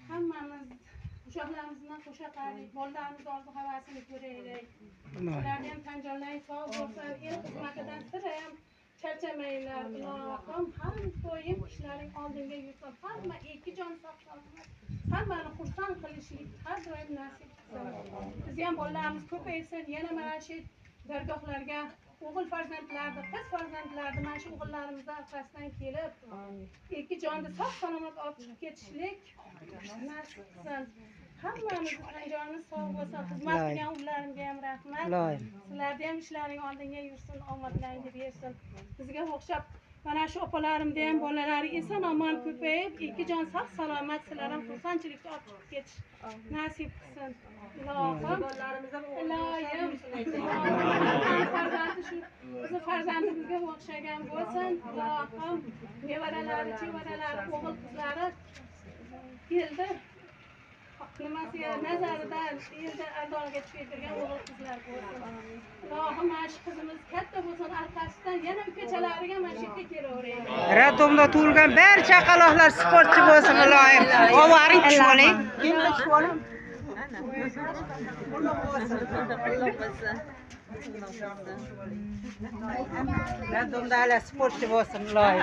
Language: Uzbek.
Hammamiz uşaqlarımızdan qo'sha qaraylik, bolalarimiz orzu havasini ko'raylik. Ularni ham tan jonlari sog' bo'lsin, el xizmatidan sira ham charchamanglar. Ilohim, har doim ishlaring oldinga yursin. Hamma ikki jon sog' salomat, hammani xursand qilishlik har doim nasib qilsin. Biz ham bolalarimiz ko'paysin, yana mana shu dargohlarga o'g'il farzandlarni, qiz farzandlarni mana shu o'g'illarimizni orqasidan kelib, ikki jonni sog' salomat olib chiqib ketishlik nasib qilsin. Hammamizni tan jonimiz sog' bo'lsin. Xizmat qilgan ullarimga ham rahmat. Sizlarni ham ishlaring oldinga yursin, omadlaringni bersin. Bizga o'xshab mana shu opalarimda ham bolalari eson omon ko'payib, ikki jon sog' salomat sizlar ham xursandchilikda olib chiqib ketish nasib qilsin. Ilohim, ilohim, farzandi shu bizni farzandimizga o'xshagan bo'lsin. Ilohim, nevaralari, chevaralari, o'g'il qizlari keldi. Nimasiga nazarida elda ardoniga tushaytirgan o'g'il qizlar bo'lsin. Ilohim, mana shu qizimiz katta bo'lsin, orqasidan yana ukachalariga mana shu yerga kelaveraylik. Radomda tug'ilgan barcha chaqaloqlar sportchi bo'lsin, ilohim. Ovaring tushib oling. Kim tushib oling? Radomda hali sportchi bo'lsin, ilohim.